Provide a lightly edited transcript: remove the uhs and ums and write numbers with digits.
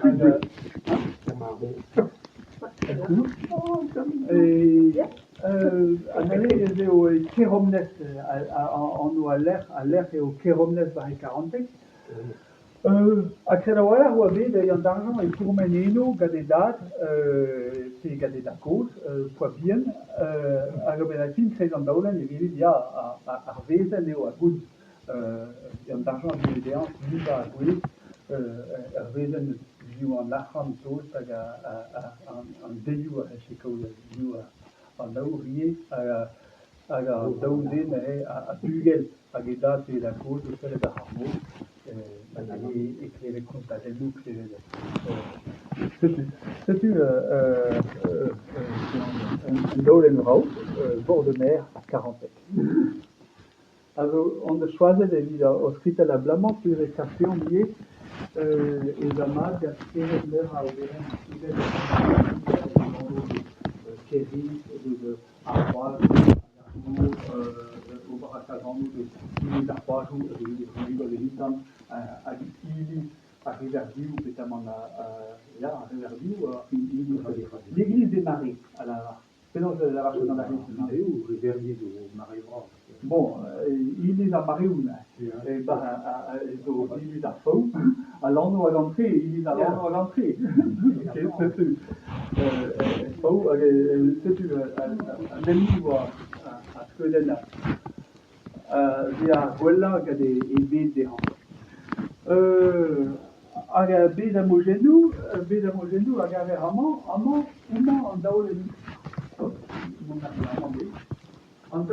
hag Ha neuze ez eo Keromnes anv al lec'h, al lec'h eo Keromnes war e Karanteg. Ha kred a-walc'h oa bet Yann Dargent e pourmen eno gant e dad, pe gant e dad-kozh, p'oa bihan, hag a-benn ar fin kreiz an daolenn e welit ya, ar wezenn eo a gount. Yann Dargent a blije dezhañ livañ ar gwez, ur wezenn liv an arc'hant tost hag an delioù a c'hellfe kaout liv an aour ivez hag an daou zen neuze ha bugel hag e dad pe e dad-kozh o sellet àr ar mor hag e klevet kontadennoù klevet setu setu un daolenn vrav bord de mer ha Karanteg. A zo hon deus choazet evit hor skritell abalamour peogwir e karfeomp ivez ez a mat gant spered meur a oberenn skrivet eus Kêr-Iz, eus ar c'hoadoù, ar mor, ober a kalz anv eus iliz ar c'hoadoù, eus evitan hag iliz ar River-View petamant ya ar River-View, l'église des Marais a lavar. Penaos e lavarfed an arvest Mareoù, Riverdi zo mare vras. Bon, iliz ar mareoù neuze. Zo iliz ar Faou, al lanv hag an tre, iliz al lanv hag an tre. Setu Faou hag setu an hini oa ar skeudenn ar gwellañ gant e bed dezhañ. Hag bed ar mojennoù, bed ar mojennoù a gaver amañ, amañ, homañ an daolenn. Mont a ran amañ.